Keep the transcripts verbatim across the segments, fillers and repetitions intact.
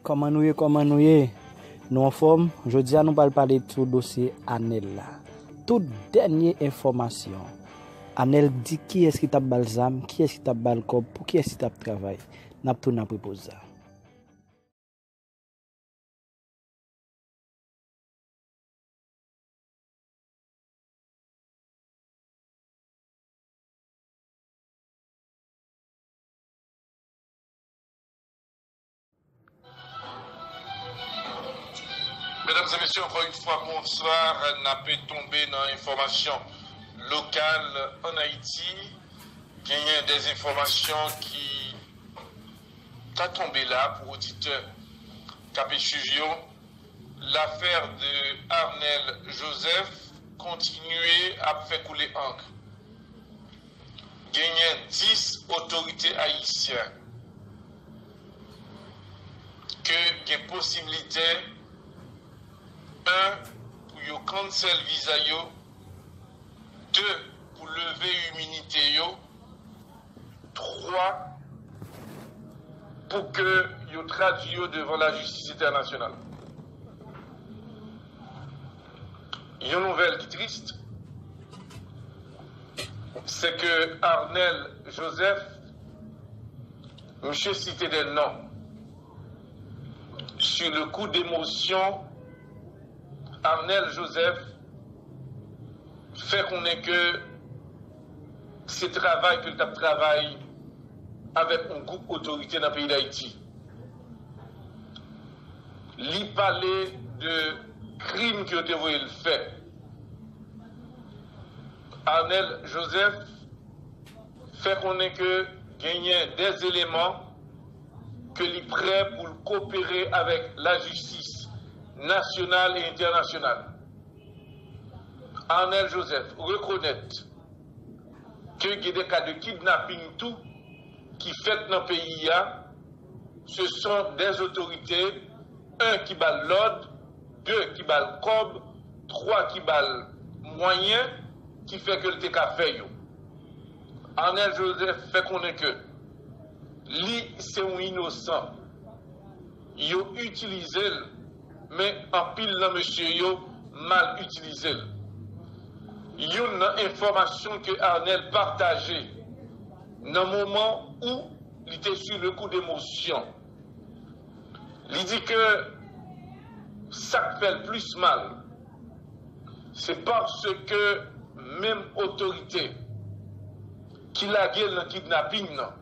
Kòman nou ye, kòman nou ye? Nou anfòm? Jodi a nou pral pale sou dosye Anèl la. Tout dènye enfòmasyon. Anèl di kiyès ki t ap ba l zam, kiyès ki t ap ba l kòb, pou kiyès li t ap travay. N ap tounen apre poz sa. Medam e mesye, ankò yon fwa, bonswa. N ape tonbe nan enfòmasyon lokal ann Ayiti. Genyen de enfòmasyon ki ka tonbe la pou oditè k ap swiv yo. Lafè de Arnel Joseph kontinye ap fè koule ank. Genyen dis otorite ayisyen ke gen posiblite, en, pou yo cancel viza yo, de, pou leve iminite yo, twa, pou ke yo tradui yo devan lajistis entènasyonal. Yon nouvèl ki tris, se ke Arnel Joseph, misye site de non. Sur le coup d'émotion, Arnel Joseph fè konnen ke se travay ke l t ap travay avèk yon gwoup otorite nan peyi Dayiti. Li pale de krim ke yo te voye l fè. Arnel Joseph fè konnen ke genyen de eleman ke li prè pou l kopere avèk lajistis nasyonal e entènasyonal. Arnel Joseph rekonèt ke gen de ka de kidnaping tou ki fèt nan peyi a. Ce sont des autorités, un, ki ba l lòd, de, ki ba l kòb, twa, ki ba l mwayen, ki fè ke l te ka fè yo. Arnel Joseph fè konnen ke li se yon inosan. Yo itilize l, men anpil nan mesye yo mal itilize l. Youn nan enfòmasyon ke Arnel pataje nan moman où li te sur le coup d'émotion, li di ke sa k fè l plis mal, se paske menm otorite ki lage l nan kidnaping nan,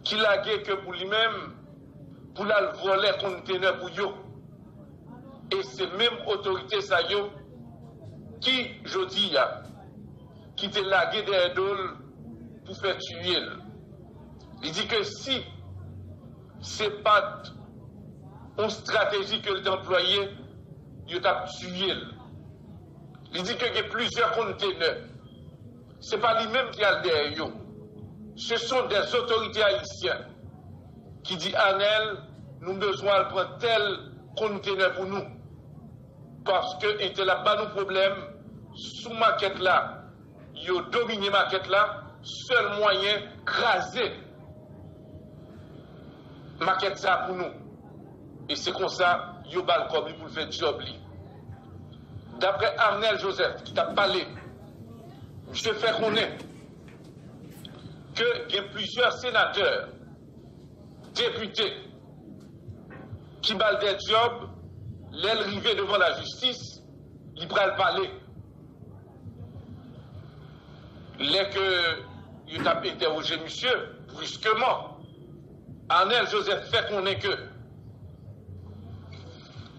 ki lage ke pou li menm, pou l al vòlè kontenè pou yo. E se menm otorite sa yo ki, jodi a, ki te lage dèyè do l pou fè tiye l. Li di ke si se pa t yon estrateji ke l te anplwaye, yo t ap tiye l. Li di ke gen plizyè kontenè. Se pa li menm ki al dèyè yo. Ce sont des autorités haïtiennes ki di, Arnel, nou bezwen al pran tèl kontenè pou nou. Paske entèl ap ba nou pwoblèm sou makèt la. Yo domine makèt la. Sèl mwayen, kraze makèt sa pou nou. E se konsa, yo ba l kòb li pou l fè djòb li. Daprè Arnel Joseph, ki t ap pale, misye fè konnen ke gen plizyè senatè, depite, ki ba l de djòb, lè l rive devan lajistis, li pral pale. Lè ke yo t ap entèwoje misye, briskeman, Arnel Joseph fè konnen ke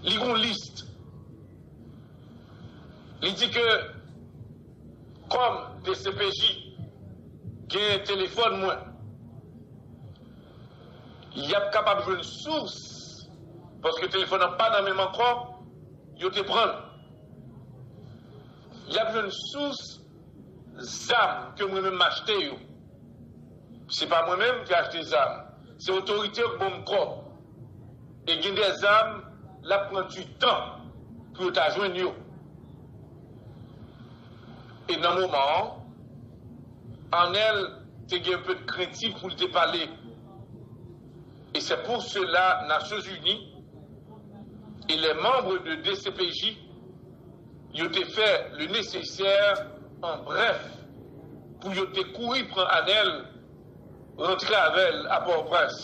li gon lis. Li di ke kòm D C P J gen telefòn mwen, y ap kapab jwenn sous, paske telefòn nan pa nan men m ankò, yo te pran l. Y ap jwenn sous zam ke mwen menm m achte yo. Se pa mwen menm ki achte zam. Se otorite yo k ban m kòb. E gen de zam, l ap pran du tan pou yo ta jwenn yo. E nan moman an, Arnel te gen yon pe de krentif pou l te pale. Et c'est pour cela Nations Unies et les membres de D C P J, yo te fè le nécessaire, en bref, pou yo te kouri pran Anèl, rantre avè l a Pòtoprens.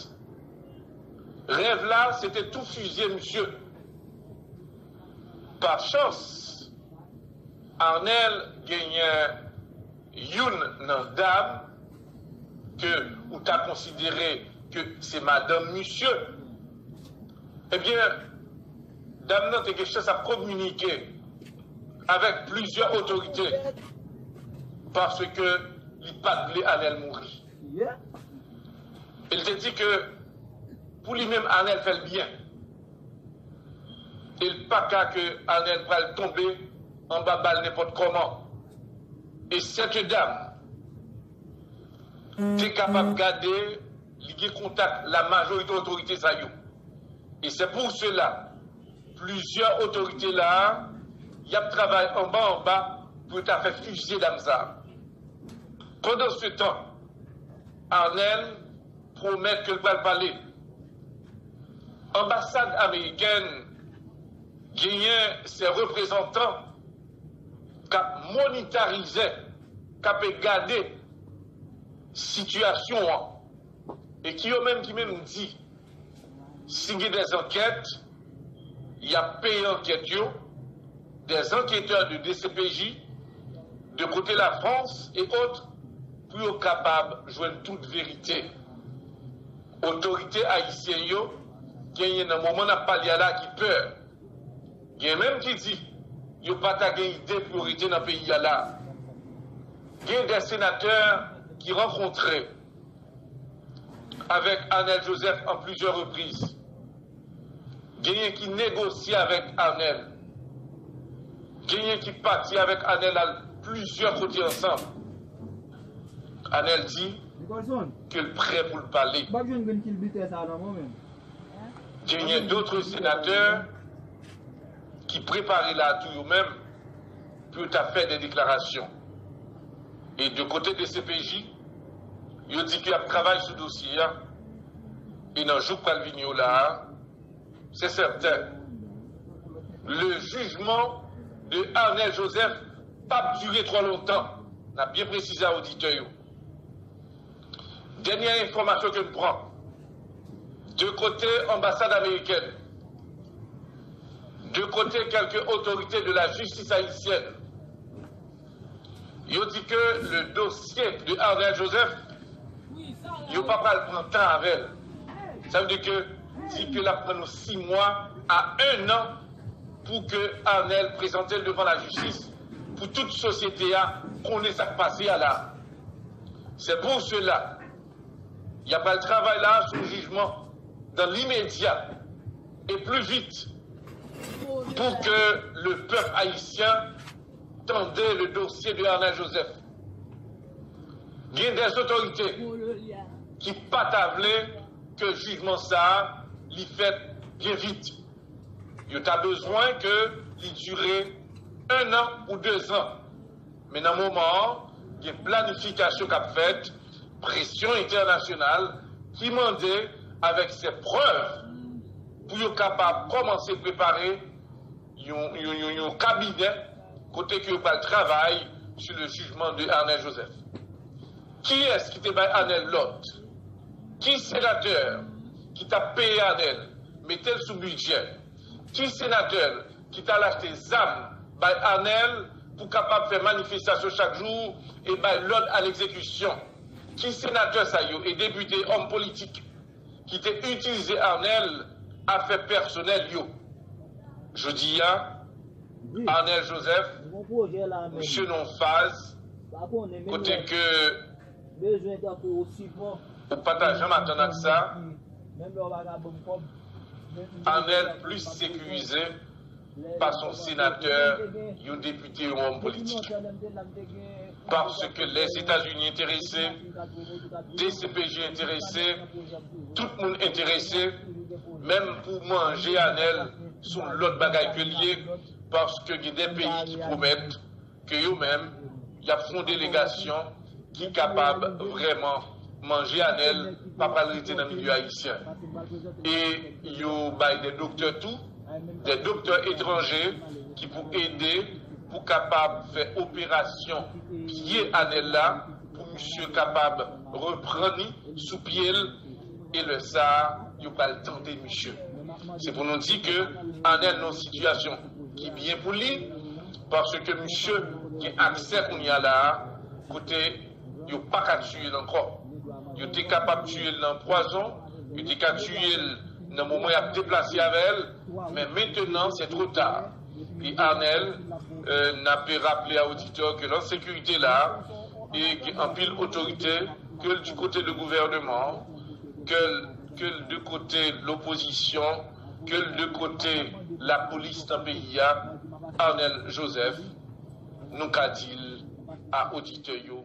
Rèv la, se te tou fizye misye. Pa chans, Anèl genyen youn nan dam ke ou ta konsidere ke se madanm misye, ebyen, dam nan te gen chans ap kominike avèk plizyè otorite paske li pa t vle Anèl mouri. E l te di ke pou li menm, Anèl fè l byen. E l pa ka ke Anèl pral tonbe anba bal nenpòt kòman. E sèt dam te kapab gade li gen kontak la majorite otorite sa yo. E se pou sela, plizyè otorite la a, y ap travay anba anba pou yo ta fè fizye dam sa a. Pandan se tan, Arnel pwomèt ke l pral pale. Anbasad amerikèn genyen se reprezantan k ap monitarize, k ap gade sitiyasyon an, e ki yo menm ki menm di, si gen des ankèt, y ap peye ankèt yo, des enquêteurs de D C P J, de kote Lafrans e ot, pou yo kapab jwenn tout verite. Otorite ayisyen yo genyen nan moman n ap pale a la ki pè. Gen menm ki di yo pa ta gen ide pou yo rete nan peyi a la. Gen de senatè ki rankontre avèk Arnel Joseph an plizyè repriz. Genyen ki negosye avèk Arnel. Genyen ki pati avèk Arnel al plizyè kote ansanm. Arnel di ke l prè pou l pale. Genyen dòt senatè ki prepare la tou yo menm pou yo ta fè de deklarasyon. E de kote D C P J, yo di ke y ap travay sou dosye a. E nan jou k pral vini yo la a, se sèten, le jijman de Arnel Joseph p ap dire twò lontan. N ap byen presize a oditè yo. Dènyè enfòmasyon ke n pran, de kote anbasad amerikèn, de kote kèlke otorite de la jistis ayisyèn, yo di ke le dosye de Arnel Joseph, yo pa pral pran tan avè l. Sa vle di ke, di ke l ap pran nou sis mwa a en an pou ke Arnel prezante l devan lajistis, pou tout sosyete a konnen sa k pase a la. Se pou sela, y ap al travay la sou jijman dan limedya e pli vit pou ke le pèp ayisyen tande le dosye de Arnel Joseph. Gen de otorite ki pa ta vle ke jijman sa a li fèt byen vit. Yo ta bezwen ke li dire en an ou de zan. Men nan moman an, gen planifikasyon k ap fèt, presyon entènasyonal ki mande avèk se prèv pou yo kapab kòmanse prepare yon, yon, yon, yon kabinè kote ke yo pral travay sou le jijman de Arnel Joseph. Kiyès ki te bay Arnel lòd? Ki senatè ki t ap peye Arnel, mete l sou bidjè? Ki senatè ki t al achte zam bay Arnel pou kapab fè manifestasyon chak jou e bay lòd a legzekisyon? Ki senatè sa yo e depite, òm politik ki te itilize Arnel a fè pèsonèl yo? Jodi a, Arnel Joseph, misye nan yon faz kote ke ou pa ta janm atann ak sa. Arnel plis sekirize pase yon senatè, yon depite, yon òm politik. Paske Lèzetazini enterese, D C P J enterese, tout moun enterese, menm pou manje Arnel, se yon lòt bagay ke l ye, paske gen de peyi ki pwomèt ke yo menm, y ap fè yon delegasyon ki kapab vrèman manje Anèl pa pral rete nan milye ayisyen. E yo bay de doktè tou, de doktè etranje ki pou ede pou kapab fè operasyon pye Anèl la, pou misye kapab reprann li sou pye l, e lè sa a, yo pral tande misye. Se pou nou di ke Anèl nan yon sitiyasyon ki byen pou li, paske misye gen aksè kounye a la a, kote yo pa ka tiye l ankò. Yo te kapab tiye l nan pwazon, yo te ka tiye l nan moman y ap deplase avè l, men mentenan se two ta. E Anèl, euh, n ap raple a oditè ke nan sekirite la, e gen anpil otorite, ke l di kote de gouvènman, ke l, ke l de kote lopozisyon, ke l de kote lapolis nan peyi a, Anèl Joseph, nou ka di l a oditè yo,